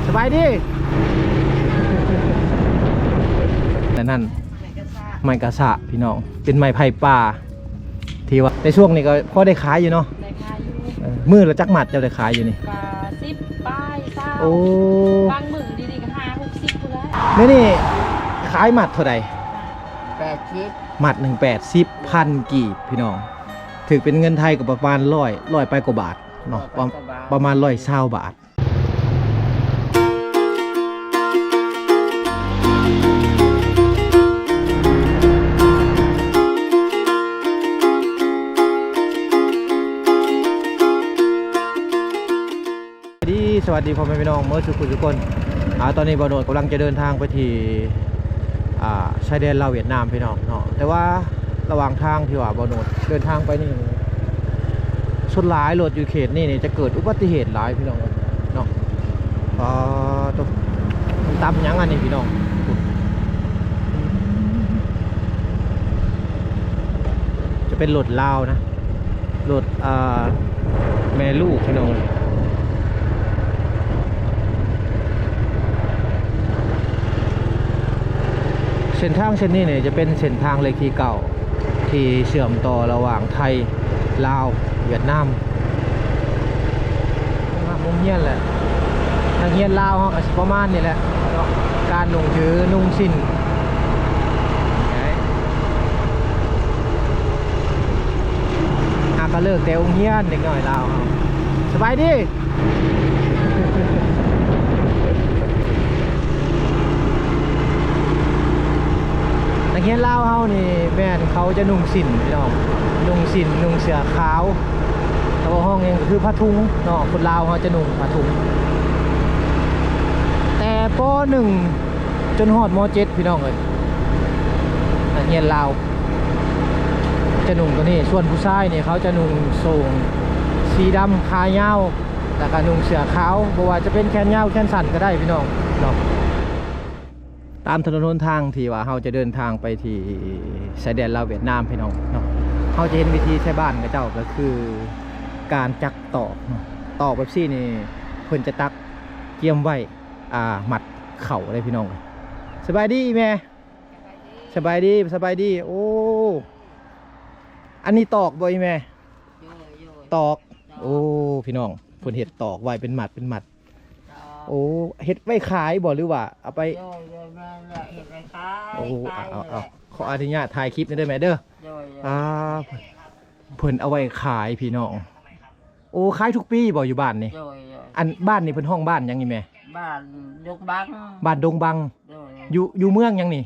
ສະບາຍດີ. ນັ້ນ ໄມ້ກະຊະ ໄມ້ກະຊະພີ່ນ້ອງ ເປັນໄມ້ໄຜ່ປ່າ ທີ່ວ່າໃນຊ່ວງນີ້ກໍພໍໄດ້ຂາຍຢູ່ເນາະ. ໄດ້ຂາຍຢູ່. ເອີ ມື້ລະຈັກມັດເຈົ້າໄດ້ຂາຍຢູ່ນີ້? ກໍສິບປາຍ ຊາວ. ໂອ້ ບາງມື້ດີໆກໍຫ້າຫົກສິບພຸ້ນແຫຼະ. ແນວນີ້ຂາຍມັດເທົ່າໃດ? ແປດສິບ. ມັດໜຶ່ງແປດສິບພັນກີບພີ່ນ້ອງ ຖືກເປັນເງິນໄທກໍປະມານຮ້ອຍ ຮ້ອຍປາຍກວ່າບາດເນາະ. ປະມານຮ້ອຍຊາວບາດ. ສະບາຍດີ ສະຫວັດດີພໍ່ແມ່ພີ່ນ້ອງເໝິດສູ່ຜູ້ສູ່ຄົນ. ອາ ຕອນນີ້ບ່າວໂນດກຳລັງຈະເດີນທາງໄປທີ່ ອາ ຊາຍແດນລາວຫວຽດນາມພີ່ນ້ອງເນາະ. ແຕ່ວ່າລະຫວ່າງທາງທີ່ວ່າບ່າວໂນດເດີນທາງໄປນີ້ ສ່ວນຫຼາຍລົດຢູ່ເຂດນີ້ນີ້ຈະເກີດອຸບັດຕິເຫດຫຼາຍພີ່ນ້ອງເອີຍເນາະ. ປາໂຕ ມັນຕຳຫຍັງອັນນີ້ພີ່ນ້ອງ? ຈະເປັນລົດລາວນະ ລົດ ອ່າ ແມ່ລູກພີ່ນ້ອງ. ເສັ້ນທາງເສັ້ນນີ້ນີ້ຈະເປັນເສັ້ນທາງເລກທີເກົ້າ ທີ່ເຊື່ອມຕໍ່ລະຫວ່າງໄທ ລາວ ຫວຽດນາມ. ໂຮງຮຽນແຫຼະ ນັກຮຽນລາວເຮົາກໍຊິປະມານນີ້ແຫຼະເນາະ ການນຸ່ງຖືນຸ່ງສິ້ນ. ຫາກໍເລີກແຕ່ໂຮງຮຽນ ເດັກນ້ອຍລາວເຮົາ. ສະບາຍດີ. ນັກຮຽນລາວເຮົານີ້ແມ່ນເຂົາຈະນຸ່ງສິ້ນພີ່ນ້ອງ ນຸ່ງສິ້ນ ນຸ່ງເສື້ອຂາວ ແຕ່ວ່າຫ້ອງຫຍັງກໍຄືຜ້າຖົງເນາະ. ຄົນລາວເຮົາຈະນຸ່ງຜ້າຖົງ ແຕ່ ປໍໜຶ່ງ ຈົນຮອດ ມໍເຈັດ ພີ່ນ້ອງເອີຍ. ນັກຮຽນລາວຈະນຸ່ງໂຕນີ້ ສ່ວນຜູ້ຊາຍນີ້ເຂົາຈະນຸ່ງໂສ້ງສີດຳຂາຍາວ ແລ້ວກໍນຸ່ງເສື້ອຂາວ ບໍ່ວ່າຈະເປັນແຂນຍາວແຂນສັ້ນກໍໄດ້ພີ່ນ້ອງເນາະ. ຕາມຖະໜົນຫົນທາງທີ່ວ່າເຮົາຈະເດີນທາງໄປທີ່ຊາຍແດນລາວຫວຽດນາມພີ່ນ້ອງເນາະ ເຮົາຈະເຫັນວິຖີໄທບ້ານເຂົາເຈົ້າກໍຄືການຈັກຕອກເນາະ. ຕອກແບບຊີ້ນີ້ເພິ່ນຈະຕັກກຽມໄວ້ ອ່າ ມັດເຂົ້າເດ້ພີ່ນ້ອງ. ສະບາຍດີອີ່ແມ່. ສະບາຍດີ ສະບາຍດີ. ໂອ້ ອັນນີ້ຕອກບໍ່ອີ່ແມ່? ໂດຍ ໂດຍ ຕອກ ຕອກ. ໂອ້ ພີ່ນ້ອງ ເພິ່ນເຮັດຕອກໄວ້ເປັນມັດເປັນມັດ. ໂອ້ ເຮັດໄວ້ຂາຍບໍ່ ຫຼືວ່າເອົາໄປ? ໂດຍ ໂດຍ ແມ່ນແຫຼະ ເຮັດໄວ້ຂາຍ. ໂອ້ ຂາຍ ເອົາ ເອົາ ເອົາ ແຫຼະ. ຂໍອະນຸຍາດຖ່າຍຄລິບໜ່ອຍເດີແມ່ເດີ. ໂດຍ ໂດຍ. ອ່າ ເພິ່ນເອົາໄວ້ຂາຍພີ່ນ້ອງ. ໂອ້ ຂາຍທຸກປີບໍ່ຢູ່ບ້ານນີ້? ໂດຍ ໂດຍ. ອັນບ້ານນີ້ເພິ່ນຮ້ອງບ້ານຫຍັງນີ້ແມ່? ບ້ານດົງບັງ. ບ້ານດົງບັງ. ໂດຍ. ຢູ່ ຢູ່ເມືອງຫຍັງນີ້?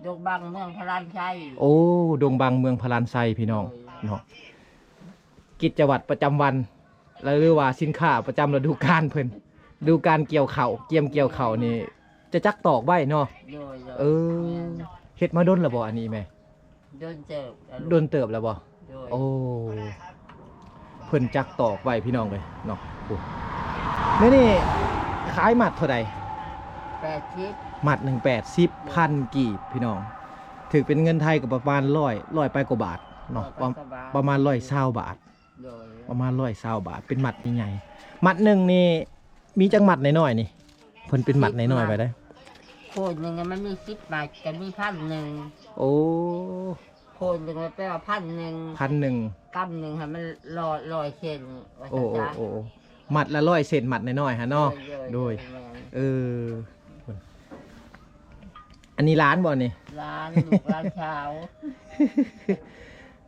ດົງບັງ ເມືອງພະລານໄຊ. ໂອ້ ດົງບັງ ເມືອງພະລານໄຊ ພີ່ນ້ອງ. ໂດຍ. ເນາະ ກິດຈະວັດປະຈຳວັນ ຫຼືວ່າສິນຄ້າປະຈຳລະດູການເພິ່ນ ລະດູການກ່ຽວເຂົ້າ ກຽມກ່ຽວເຂົ້ານີ້ຈະຈັກຕອກໄວ້ເນາະ. ໂດຍ ໂດຍ. ເອີ ແມ່ນ. ເຮັດມາດົນແລ້ວບໍ່ອັນນີ້ແມ່? ດົນເຕີບແລ້ວ ດົນເຕີບແລ້ວບໍ່? ໂດຍ. ໂອ້ ເພິ່ນຈັກຕອກໄວ້ພີ່ນ້ອງເອີຍເນາະ. ໂອ້ ແນວນີ້ຂາຍມັດເທົ່າໃດ? ແປດສິບ. ມັດໜຶ່ງແປດສິບພັນກີບພີ່ນ້ອງ ຖືກເປັນເງິນໄທກໍປະມານຮ້ອຍ ຮ້ອຍປາຍກວ່າບາດເນາະ. ປະ ປະມານຮ້ອຍຊາວບາດ. ໂດຍ. ປະມານຮ້ອຍຊາວບາດ ເປັນມັດໃຫຍ່ໆ. ມັດໜຶ່ງນີ້ມີຈັກມັດນ້ອຍໆນີ້? ເພິ່ນເປັນມັດນ້ອຍໆໄປໄດ້. ໂຄນໜຶ່ງມັນມີສິບມັດ ກໍມີພັນໜຶ່ງ. ໂອ້ ໂຄນໜຶ່ງແປວ່າພັນໜຶ່ງ ພັນໜຶ່ງ. ກຳໜຶ່ງຫັ້ນມັນຮ້ອຍ ຮ້ອຍເຊັນວ່າ ໂອ້ ຊັ້ນຊະ. ໂອ້ ໂອ້ ມັດລະຮ້ອຍເຊັນ ມັດນ້ອຍໆຫັ້ນເນາະ. ໂດຍ ໂດຍ ໂດຍ. ແມ່ນ. ເອີ ອັນນີ້ຫຼານບໍ່ນີ້? ຫຼານ ລູກຫຼານສາວ.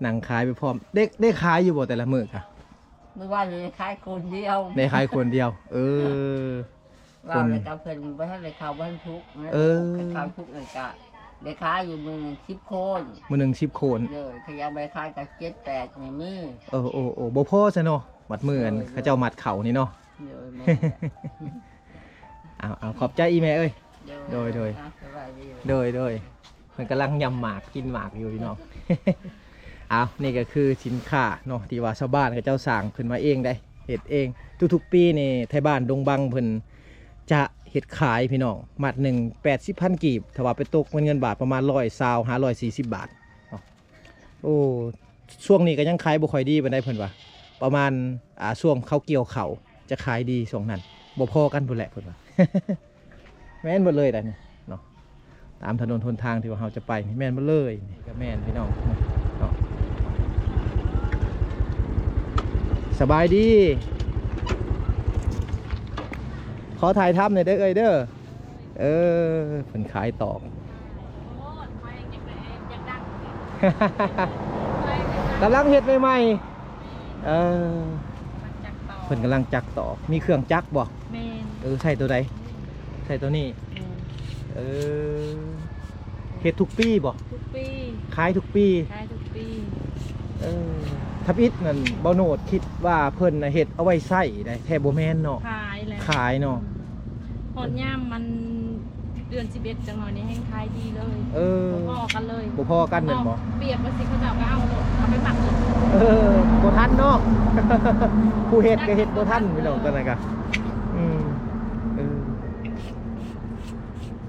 ນັ່ງຂາຍໄປພ້ອມ. ໄດ້ ໄດ້ຂາຍຢູ່ບໍ່ແຕ່ລະມື້ກະ? ມື້ວານນີ້ຂາຍຄົນດຽວ. ໄດ້ຂາຍຄົນດຽວ. ເອີ ເວົ້າແລ້ວກໍເພິ່ນບໍ່ທັນໄດ້ເຂົ້າ ບໍ່ທັນທຸກ. ເອີ ເຂົ້າທຸກນີ້ກະໄດ້ຂາຍຢູ່ມື້ໜຶ່ງສິບໂຄນ. ມື້ໜຶ່ງສິບໂຄນ. ໂດຍ. ຂະຫຍັງໄປຂາຍກໍເຈັດແປດນີ້ມີ. ເອີ ໂອ້ ໂອ້ ບໍ່ພໍຊະເນາະ ມັດມື້ອັນ ໂດຍ ເຂົາເຈົ້າມັດເຂົ້ານີ້ເນາະ. ໂດຍ ແມ່ນ. ເອົາ ເອົາ ຂອບໃຈອີ່ແມ່ເອີຍ. ໂດຍ ໂດຍ ໂດຍ. ອ່ະ ສະບາຍດີ. ໂດຍ ໂດຍ. ເພິ່ນກຳລັງຫຍ້ຳໝາກ ກິນໝາກຢູ່ພີ່ນ້ອງ. ເອົາ ນີ້ກໍຄືສິນຄ້າເນາະ ທີ່ວ່າຊາວບ້ານເຂົາເຈົ້າສ້າງຂຶ້ນມາເອງໄດ໋ ເຮັດເອງ. ທຸກໆປີນີ້ໄທບ້ານດົງບັງເພິ່ນຈະເຮັດຂາຍພີ່ນ້ອງ ມັດໜຶ່ງແປດສິບພັນກີບ ຖ້າວ່າໄປຕົກເປັນເງິນບາດປະມານຮ້ອຍຊາວຫາຮ້ອຍສີ່ສິບບາດເນາະ. ໂອ້ ຊ່ວງນີ້ກໍຍັງຂາຍບໍ່ຄ່ອຍດີປານໃດເພິ່ນວ່າ ປະມານ ອ່າ ຊ່ວງເຂົາກ່ຽວເຂົ້າຈະຂາຍດີ ຊ່ວງນັ້ນບໍ່ພໍກັນພຸ້ນແຫຼະເພິ່ນວ່າ. ແມ່ນເບິດເລີຍໄດ໋ນີ້ເນາະ ຕາມຖະໜົນຫົນທາງທີ່ວ່າເຮົາຈະໄປນີ້ແມ່ນເບິດເລີຍ. ນີ້ກໍແມ່ນພີ່ນ້ອງເນາະ. ສະບາຍດີ ຂໍຖ່າຍທຳໜ່ອຍເດີເອື້ອຍເດີ. ເອີ ເພິ່ນຂາຍຕອກ ກຳລັງເຮັດໃໝ່ໆ. ເອີ ເພິ່ນກຳລັງຈັກຕອກ ມີເຄື່ອງຈັກບໍ່? ແມ່ນ. ເອີ ໃຊ້ຕົວໃດ? ໃຊ້ຕົວນີ້. ແມ່ນ. ເອີ ເຮັດທຸກປີບໍ່? ທຸກປີ. ຂາຍທຸກປີ? ຂາຍທຸກປີ. ເອີ ທຳອິດນັ້ນ ບໍ່ໂນດຄິດວ່າເພິ່ນນະເຮັດເອົາໄວ້ໃຊ້ໄດ໋ ແທ້ບໍ່ແມ່ນເນາະ ຂາຍແຫຼະ ຂາຍເນາະ. ອືມ ຮອດຍາມມັນເດືອນສິບເອັດ ຈັກໜ່ອຍນີ້ແຮ່ງຂາຍດີເລີຍ. ເອີ ບໍ່ພໍກັນເລີຍ ບໍ່ພໍກັນແມ່ນບໍ່? ປຽບວ່າຊິເຂົາເຈົ້າກໍເອົາໂລດ ເອົາໄປໝັກເລີຍ. ເອີ ບໍ່ທັນເນາະ ຜູ້ເຮັດກໍເຮັດບໍ່ທັນພີ່ນ້ອງ ຕອນນັ້ນກະ ອືມ ເອີ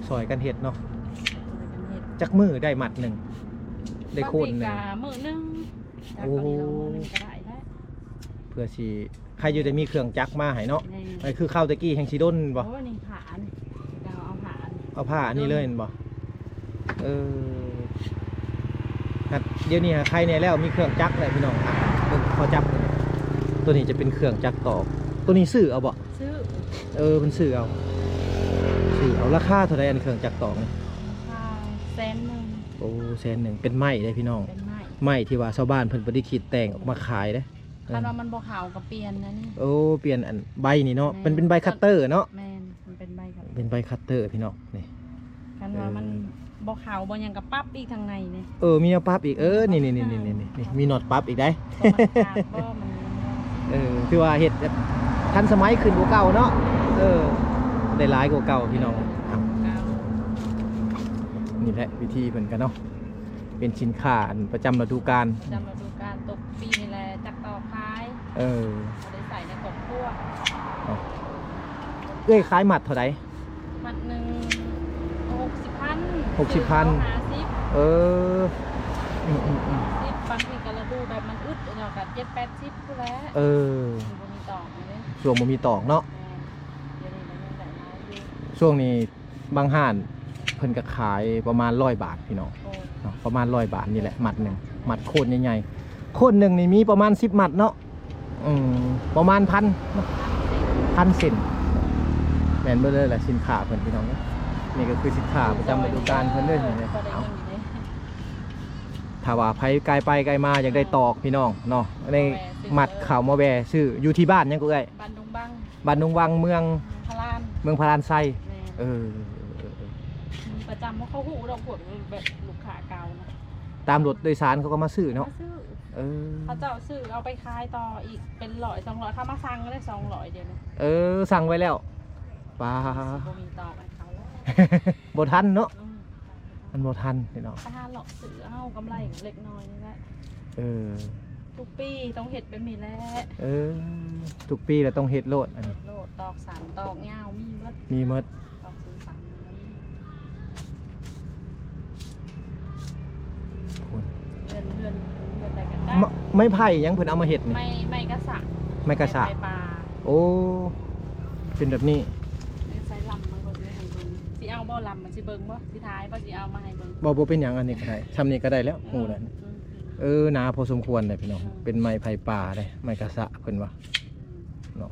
ຊ່ອຍກັນເຮັດເນາະ. ຊ່ອຍກັນເຮັດ. ຈັກມື້ໄດ້ມັດໜຶ່ງ ໄດ້ໂຄນໜຶ່ງ? ບາງທີກໍມື້ໜຶ່ງ ຈັກ ໂອ້ ກໍໄດ້ແລ້ວ ເພື່ອຊິ ໃຄຢູ່ໄດ້ມີເຄື່ອງຈັກມາໃຫ້ເນາະ. ແມ່ນ. ອັນຄືຄາວແຕ່ກີ້ແຮ່ງຊິດົນບໍ່? ໂອ້ ນີ້ຜ້າອັນ ດາວເອົາຜ້າອັນ ເອົາຜ້າອັນນີ້ເລີຍແມ່ນບໍ່? ເອີ ຮັດ ດຽວນີ້ຫາໃຄແດ່ແລ້ວ ມີເຄື່ອງຈັກແລ້ວພີ່ນ້ອງ. ອ່ະ ເບິ່ງເຂົາຈັບ ຕົວນີ້ຈະເປັນເຄື່ອງຈັກຕອກ. ຕົວນີ້ຊື້ເອົາບໍ່? ຊື້. ເອີ ເພິ່ນຊື້ເອົາ ຊື້ເອົາ. ລາຄາເທົ່າໃດອັນເຄື່ອງຈັກຕອກນີ້? ລາຄາແສນໜຶ່ງ. ໂອ້ ແສນໜຶ່ງ ເປັນໄມ້ເດ້ພີ່ນ້ອງ ເປັນໄມ້ ໄມ້ທີ່ວ່າຊາວບ້ານເພິ່ນບໍ່ໄດ້ຄິດແຕ່ງອອກມາຂາຍເດ້. ຄັນວ່າມັນບໍ່ເຂົ້າກໍປ່ຽນອັນນີ້. ໂອ້ ປ່ຽນອັນໃບນີ້ເນາະ. ແມ່ນ. ມັນເປັນໃບຄັດເຕີເນາະ. ແມ່ນ ມັນເປັນໃບຄັດເຕີ ເປັນໃບຄັດເຕີພີ່ນ້ອງນີ້. ຄັນວ່າມັນ ເອີ ບໍ່ເຂົ້າບໍ່ຫຍັງກໍປັບອີກທາງໃນນີ້. ເອີ ມີແນວປັບອີກ. ເອີ ນີ້ໆ ມີນັອດປັບອີກໄດ໋. ເອີ ຖືວ່າເຮັດແບບທັນສະໄໝຂຶ້ນກວ່າເກົ່າເນາະ. ເອີ ໄດ້ຫຼາຍກວ່າເກົ່າພີ່ນ້ອງ. ນີ້ແຫຼະວິທີເພິ່ນກະເນາະ ເປັນສິນຄ້າອັນປະຈຳລະດູການ ປະຈຳລະດູການ ຕົກປີນີ້ແຫຼະຈັກຕອກຂາຍ. ເອີ ເອົາໄປໃຊ້ໃນຄອບຄົວ. ເອີ ເອື້ອຍຂາຍມັດເທົ່າໃດ? ມັດໜຶ່ງຫົກສິບພັນ. ຫົກສິບພັນ. ຊື້ເອົາຫ້າສິບ. ເອີ ອືມໆໆ ສິບ ບາງທີກໍລະດູແບບມັນອຶດເນາະ ກໍເຈັດແປດສິບພຸ້ນແຫຼະ. ເອີ ມັນບໍ່ມີຕອກເດ້ ຊ່ວງບໍ່ມີຕອກເນາະ. ແມ່ນ. ດຽວນີ້ມັນຍັງໄດ້ຫຼາຍຢູ່ ຊ່ວງນີ້ ບາງຮ້ານເພິ່ນກໍຂາຍປະມານຮ້ອຍບາດພີ່ນ້ອງ. ໂອ້ ເນາະ ປະມານຮ້ອຍບາດນີ້ແຫຼະ ມັດໜຶ່ງ ມັດໂຄນໃຫຍ່ໆ. ໂຄນໜຶ່ງນີ້ມີປະມານສິບມັດເນາະ. ອືມ ປະມານພັນເນາະ ພັນເຊັນ. ແມ່ນເບິດເລີຍແຫຼະສິນຄ້າເພິ່ນພີ່ນ້ອງເອີຍ. ນີ້ກໍຄືສິນຄ້າປະຈຳລະດູການເພິ່ນເດີນີ້. ເອົາ ຖ້າວ່າໃຜກາຍໄປກາຍມາຢາກໄດ້ຕອກພີ່ນ້ອງເນາະ ໄດ້ມັດເຂົ້າມາແວ່ຊື້. ຢູ່ທີ່ບ້ານຫຍັງກໍເອື້ອຍ? ບ້ານດົງວັງ. ບ້ານດົງວັງ ເມືອງ ພະລານ ເມືອງພະລານໄຊ. ແມ່ນ. ເອີ ປະຈຳ ເຂົາຮູ້ດອກ ພວກແບບລູກຄ້າເກົ່ານະ ຕາມລົດໂດຍສານເຂົາກໍມາຊື້ເນາະ. ມາຊື້. ເອີ ເຂົາເຈົ້າຊື້ເອົາໄປຂາຍຕໍ່ອີກເປັນຮ້ອຍສອງຮ້ອຍ ເຂົາມາສັ່ງໄດ້ສອງຮ້ອຍດຽວນີ້. ເອີ ສັ່ງໄວ້ແລ້ວ. ປາ ບໍ່ມີຕອກໃຫ້ເຂົາແລ້ວ ບໍ່ທັນເນາະ. ອືມ ມັນບໍ່ທັນພີ່ນ້ອງ ໄປຫາເລາະຊື້ເອົາ ກຳໄລເລັກນ້ອຍນີ້ແຫຼະ. ເອີ ທຸກປີຕ້ອງເຮັດແບບນີ້ແຫຼະ. ເອີ ທຸກປີລະຕ້ອງເຮັດໂລດ ອັນນີ້ ເຮັດໂລດ ຕອກສັ້ນຕອກຍາວມີໝົດ. ມີໝົດ. ຕອກສັ້ນຕອກຍາວມີ. ພຸ້ນ ເຮືອນ ເຮືອນ ເຮືອນໃດກໍໄດ້. ໄມ້ ໄມ້ໄຜ່ຫຍັງເພິ່ນເອົາມາເຮັດນີ້? ໄມ້ ໄມ້ກະສະ. ໄມ້ກະສະ ໄມ້ໄຜ່ປ່າ. ໂອ້ ເປັນແບບນີ້. ໃສ່ລຳມັນກໍຊິໃຫ້ເບິ່ງ. ຊິເອົາບໍ່ລຳມັນ? ຊິເບິ່ງບໍ່? ຊິຖ່າຍບໍ່? ຊິເອົາມາໃຫ້ເບິ່ງ. ບໍ່ ບໍ່ເປັນຫຍັງ ອັນນີ້ກໍໄດ້ ຊ່ຳນີ້ກໍໄດ້ແລ້ວ. ເອີ ຮູ້ແລ້ວ. ອືມ ເອີ ໜາພໍສົມຄວນເດ້ພີ່ນ້ອງ. ອືມ ເປັນໄມ້ໄຜ່ປ່າເດ້ ໄມ້ກະສະເພິ່ນວ່າ. ອືມ ເນາະ.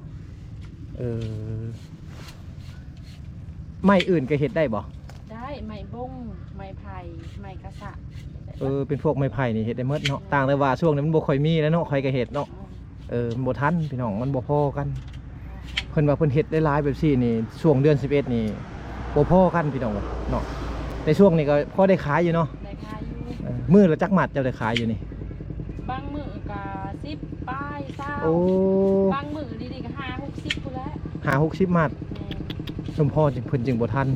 ເອີ ໄມ້ອື່ນກໍເຮັດໄດ້ບໍ່? ໄດ້ ໄມ້ບົ້ງ ໄມ້ໄຜ່ ໄມ້ກະສະ. ເອີ ເປັນພວກໄມ້ໄຜ່ນີ້ເຮັດໄດ້ໝົດເນາະ. ອືມ ຕ່າງແຕ່ວ່າຊ່ວງນີ້ມັນບໍ່ຄ່ອຍມີແລ້ວເນາະ ຂ້ອຍກໍເຮັດເນາະ. ອືມ ເອີ ມັນບໍ່ທັນພີ່ນ້ອງ ມັນບໍ່ພໍກັນ. ເພິ່ນວ່າເພິ່ນເຮັດຫຼາຍໆແບບຊີ້ນີ້ ຊ່ວງເດືອນສິບເອັດນີ້ບໍ່ພໍກັນພີ່ນ້ອງເອີຍເນາະ. ແຕ່ຊ່ວງນີ້ກໍພໍໄດ້ຂາຍຢູ່ເນາະ. ໄດ້ຂາຍຢູ່. ເອີ ມື້ລະຈັກມັດເຈົ້າໄດ້ຂາຍຢູ່ນີ້? ບາງມື້ກໍສິບປາຍ ຊາວ. ໂອ້ ບາງມື້ດີໆກໍຫ້າຫົກສິບພຸ້ນແຫຼະ. ຫ້າຫົກສິບມັດ. ແມ່ນ. ສົມພໍຈຶ່ງ ເພິ່ນຈຶ່ງບໍ່ທັນ.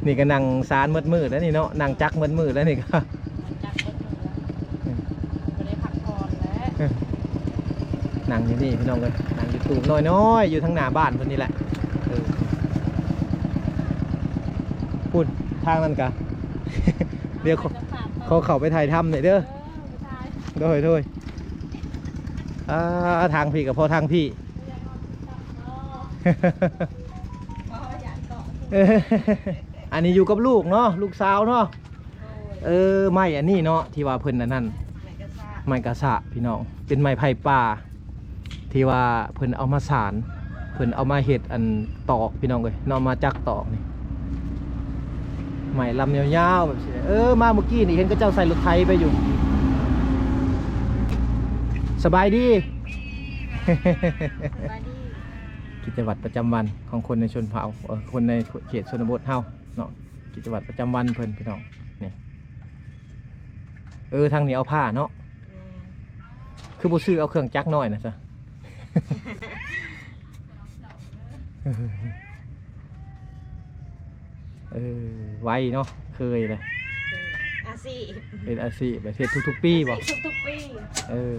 ນີ້ກໍນັ່ງສານໝົດມື້ແລ້ວນີ້ເນາະ ນັ່ງຈັກໝົດມື້ແລ້ວນີ້ກໍ ນັ່ງຈັກໝົດມື້ແລ້ວ. ອືມ ບໍ່ໄດ້ພັກຜ່ອນແຫຼະ. ເອີ ນັ່ງຢູ່ນີ້ພີ່ນ້ອງເອີຍ ນັ່ງຢູ່ຕູບນ້ອຍໆ ຢູ່ທາງໜ້າບ້ານເພິ່ນນີ້ແຫຼະ. ເອີ ພຸ້ນ ທາງນັ້ນກະ ດຽວຂໍ ຂໍເຂົ້າໄປຖ່າຍທຳໜ່ອຍເດີ. ເອີ ໄປຖ່າຍ. ໂດຍ ໂດຍ. ອ່າ ທາງພີ້ກໍພໍທາງພີ້. ເອີ ເອີ ອັນນີ້ຢູ່ກັບລູກເນາະ ລູກສາວເນາະ. ໂດຍ ເອີ ໄມ້ອັນນີ້ເນາະ ທີ່ວ່າເພິ່ນອັນນັ້ນ ໄມ້ກະຊະ ໄມ້ກະຊະ ພີ່ນ້ອງ ເປັນໄມ້ໄຜ່ປ່າ ທີ່ວ່າເພິ່ນເອົາມາສານ ເພິ່ນເອົາມາເຮັດອັນຕອກ ພີ່ນ້ອງເອີຍເນາະ ມາຈັກຕອກນີ້ ໄມ້ລຳຍາວໆ ແບບຊີ້. ເອີ ມາມື້ກີ້ນີ້ເຫັນເຂົາເຈົ້າໃສ່ລົດໄຖໄປຢູ່. ສະບາຍດີ. ສະບາຍດີ. ກິດຈະວັດປະຈຳວັນຂອງຄົນໃນຊົນເຜົ່າ ເອີ ຄົນໃນເຂດຊົນນະບົດເຮົາເນາະ ກິດຈະວັດປະຈຳວັນເພິ່ນ ພີ່ນ້ອງ ນີ້. ເອີ ທາງນີ້ເອົາຜ້າເນາະ. ແມ່ນ. ຄືບໍ່ຊື້ເອົາເຄື່ອງຈັກນ້ອຍນະຊະ? ເອີ ໄວເນາະ ເຄີຍແຫຼະ ເປັນອາຊີບ ເປັນອາຊີບ ແບບເຮັດທຸກໆປີບໍ່? ອາຊີບທຸກໆປີ. ເອີ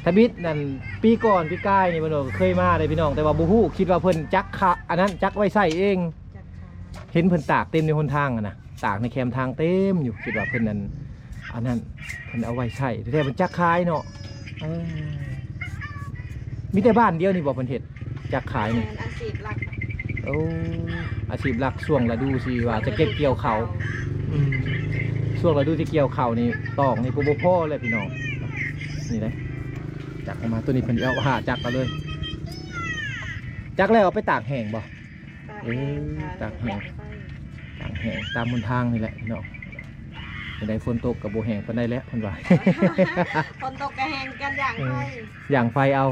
ທຳອິດນັ້ນ ປີກ່ອນ ປີກາຍນີ້ ເພິ່ນກໍເຄີຍມາເດ້ ພີ່ນ້ອງ ແຕ່ວ່າບໍ່ຮູ້ ຄິດວ່າເພິ່ນຈັກຂະ ອັນນັ້ນ ຈັກໄວ້ໃຊ້ເອງ ຈັກຂາຍ. ເຫັນເພິ່ນຕາກເຕັມໃນຫົນທາງຫັ້ນນະ ຕາກໃນແຄມທາງເຕັມຢູ່ ຄິດວ່າເພິ່ນນັ້ນ ອັນນັ້ນ ເພິ່ນເອົາໄວ້ໃຊ້ ແທ້ໆເພິ່ນຈັກຂາຍເນາະ. ເອີ ມີແຕ່ບ້ານດຽວນີ້ບໍ່ເພິ່ນເຮັດຈັກຂາຍນີ້? ແມ່ນ ອາຊີບຫຼັກ. ໂອ້ ອາຊີບຫຼັກ ຊ່ວງລະດູທີ່ວ່າຈະເກັບກ່ຽວເຂົ້າ. ອືມ ຊ່ວງລະດູທີ່ກ່ຽວເຂົ້ານີ້ ຕອກນີ້ບໍ່ພໍແລ້ວ ພີ່ນ້ອງ. ນີ້ເດ້ ຈັກອອກມາ ໂຕນີ້ເພິ່ນເອົາຫາຈັກເອົາເລີຍ. ຈັກແລ້ວເອົາໄປຕາກແຫ້ງບໍ່? ຕາກແຫ້ງ ເອີ ຕາກແຫ້ງ ຕາກແຫ້ງຕາມຫົນທາງນີ້ແຫຼະເນາະ. ຈັ່ງໃດຝົນຕົກກໍບໍ່ແຫ້ງປານໃດແຫຼະ ເພິ່ນວ່າ. ຝົນຕົກກໍແຫ້ງກັນ ຍ່າງໄຟ ເອີ ຍ່າງໄຟເອົາ.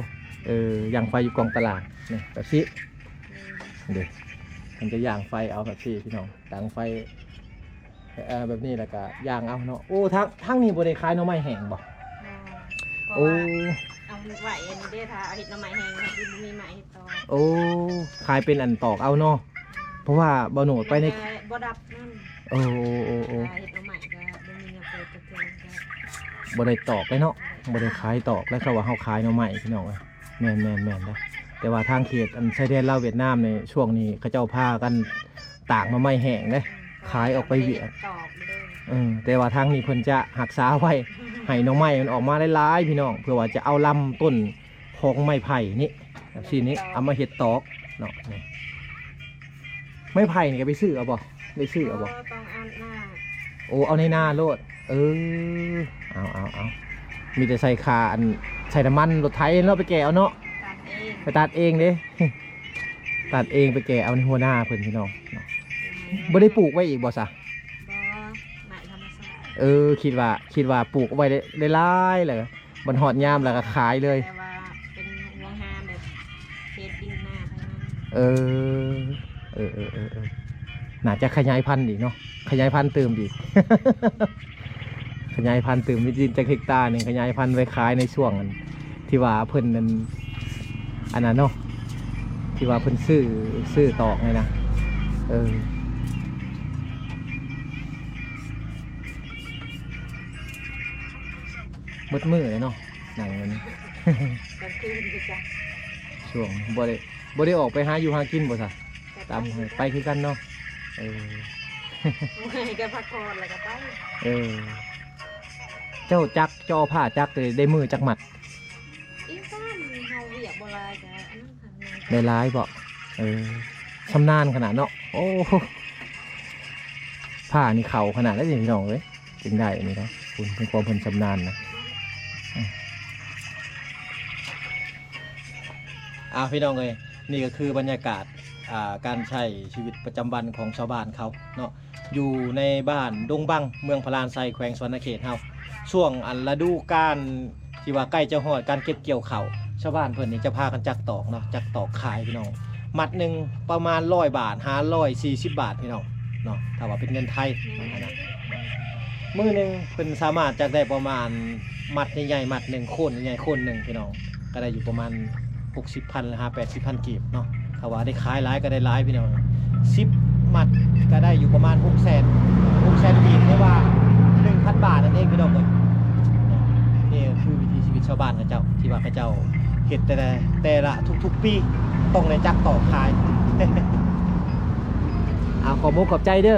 ເອີ ຍ່າງໄຟຢູ່ກອງຕະຫຼາດນີ້ ແບບຊີ້. ອືມ ເດ້ ເພິ່ນຈະຍ່າງໄຟເອົາແບບຊີ້ ພີ່ນ້ອງ ດັງໄຟ ເອີ ແບບນີ້ແລ້ວກໍຍ່າງເອົາເນາະ. ໂອ້ ທາງ ທາງນີ້ບໍ່ໄດ້ຂາຍໜໍ່ໄມ້ແຫ້ງບໍ່? ບໍ່ ເພາະ ໂອ້ ວ່າເອົາໄວ້ອັນນີ້ເດ້ ຖ້າເຮັດໜໍ່ໄມ້ແຫ້ງ ມັນຊິບໍ່ມີໄມ້ເຮັດຕໍ່. ໂອ້ ຂາຍເປັນອັນຕອກເອົາເນາະ ເພາະວ່າບໍ່ໂນດໄປໃນ ມັນກໍບໍ່ດັບນຳ. ໂອ້ ໂອ້ ໂອ້ ຖ້າເຮັດໜໍ່ໄມ້ກໍບໍ່ມີແນວເປີດຈັກເທື່ອ ກໍບໍ່ໄດ້ຕອກເລີຍເນາະ ບໍ່ໄດ້ຂາຍຕອກ ແລ້ວເຂົາວ່າເຮົາຂາຍໜໍ່ໄມ້ ພີ່ນ້ອງເອີຍ. ແມ່ນໆໆ ເດ້ ແຕ່ວ່າທາງເຂດອັນຊາຍແດນລາວຫວຽດນາມນີ້ ຊ່ວງນີ້ເຂົາເຈົ້າພາກັນຕາກໜໍ່ໄມ້ແຫ້ງເດ້ ອືມ ຂາຍອອກໄປຫວຽດ ຕອກເດ້. ເອີ ແຕ່ວ່າທາງນີ້ເພິ່ນຈະຮັກສາໄວ້ ໃຫ້ໜໍ່ໄມ້ມັນອອກມາຫຼາຍໆ ພີ່ນ້ອງ ເພື່ອວ່າຈະເອົາລຳຕົ້ນຂອງໄມ້ໄຜ່ນີ້ ຊີ້ນີ້ ເອົາມາເຮັດຕອກເນາະ. ນີ້ ໄມ້ໄຜ່ນີ້ກໍໄປຊື້ເອົາບໍ່? ໄດ້ຊື້ເອົາບໍ່? ບໍ່ ຕ້ອງເອົານາ. ໂອ້ ເອົາໃນນາໂລດ. ເອີ ເອົາໆໆ ມີແຕ່ໃສ່ຄ່າ ອັນ ໃສ່ນ້ຳມັນລົດໄຖເນາະ ໄປແກ່ເອົາເນາະ. ຕັດເອງ ໄປຕັດເອງເດ້ ຕັດເອງ ໄປແກ່ເອົາໃນຫົວນາເພິ່ນ ພີ່ນ້ອງເນາະ. ອືມ ບໍ່ໄດ້ປູກໄວ້ອີກບໍ່ຊະ? ບໍ່ ໄມ້ທຳມະຊາດ. ເອີ ຄິດວ່າ ຄິດວ່າປູກໄວ້ໄດ້ ໄດ້ຫຼາຍແລ້ວ ບັດຮອດຍາມແລ້ວກໍຂາຍເລີຍ ແຕ່ວ່າເປັນຫົວງານແບບເຂດດິນນາທາງນັ້ນ. ເອີ ເອີໆໆໆ ໜ້າຈະຂະຫຍາຍພັນອີກເນາະ ຂະຫຍາຍພັນຕື່ມອີກ ຂະຫຍາຍພັນຕື່ມ ມີດິນຈັກເຮັກຕາໜຶ່ງ ຂະຫຍາຍພັນໄວ້ຂາຍໃນຊ່ວງ ທີ່ວ່າເພິ່ນນັ້ນ ອັນນັ້ນເນາະ ທີ່ວ່າເພິ່ນຊື້ ຊື້ຕອກນີ້ນະ. ເອີ ໝົດມື້ເລີຍເນາະ ນັ່ງຢູ່ນີ້ ກາງຄືນຄືກັນ ຊ່ວງບໍ່ໄດ້ ບໍ່ໄດ້ອອກໄປຫາຢູ່ຫາກິນບໍ່ຊະ? ຕາມ ໄປຄືກັນເນາະ. ເອີ ເມື່ອຍກໍພັກຜ່ອນແລ້ວກໍໄປ. ເອີ ເຈົ້າຈັກ ເຈົ້າເອົາຜ້າຈັກໄດ້ມື້ຈັກມັດ? ອີງຕາມເຮົາວຽກບໍ່ຫຼາຍກໍອັນນັ້ນ ໄດ້ຫຼາຍບໍ່? ເອີ ຊຳນານຂະໜາດເນາະ. ໂອ້ ຜ້ານີ້ເຂົ້າຂະໜາດໃດນີ້ ພີ່ນ້ອງເອີຍ ຈຶ່ງໄດ້ນີ້ເນາະ. ເພິ່ນ ເພິ່ນ ຄວາມເພິ່ນຊຳນານນະ. ອືມ ອ້າວ ພີ່ນ້ອງເອີຍ ນີ້ກໍຄືບັນຍາກາດ ອ່າ ການໃຊ້ຊີວິດປະຈຳວັນຂອງຊາວບ້ານເຂົາເນາະ ຢູ່ໃນບ້ານດົງບັງ ເມືອງພະລານໄຊ ແຂວງສະຫວັນນະເຂດເຮົາ. ຊ່ວງອັນລະດູການທີ່ວ່າໃກ້ຈະຮອດການເກັບກ່ຽວເຂົ້າ ຊາວບ້ານເພິ່ນນີ້ຈະພາກັນຈັກຕອກເນາະ ຈັກຕອກຂາຍ ພີ່ນ້ອງ. ມັດໜຶ່ງປະມານຮ້ອຍບາດ ຫາຮ້ອຍສີ່ສິບບາດ ພີ່ນ້ອງເນາະ ຖ້າວ່າເປັນເງິນໄທ ອືມ ຫັ້ນນະ. ມື້ໜຶ່ງເພິ່ນສາມາດຈັກໄດ້ປະມານ ມັດໃຫຍ່ໆ ມັດໜຶ່ງ ໂຄນໃຫຍ່ໆ ໂຄນໜຶ່ງ ພີ່ນ້ອງ ກໍໄດ້ຢູ່ປະມານຫົກສິບພັນ ຫຼື ຫາແປດສິບພັນກີບເນາະ. ຖ້າວ່າໄດ້ຂາຍຫຼາຍກໍໄດ້ຫຼາຍ ພີ່ນ້ອງ ສິບມັດກໍໄດ້ຢູ່ປະມານຫົກແສນ ຫົກແສນກີບ ຫຼືວ່າໜຶ່ງພັນບາດນັ້ນເອງ ພີ່ນ້ອງເອີຍ. ນີ້ຄືວິຖີຊີວິດຊາວບ້ານເຂົາເຈົ້າ ທີ່ວ່າເຂົາເຈົ້າເຮັດແຕ່ລະ ແຕ່ລະທຸກໆປີ ຕ້ອງໄດ້ຈັກຕອກຂາຍ. ອາ ຂອບອົກຂອບໃຈເດີ.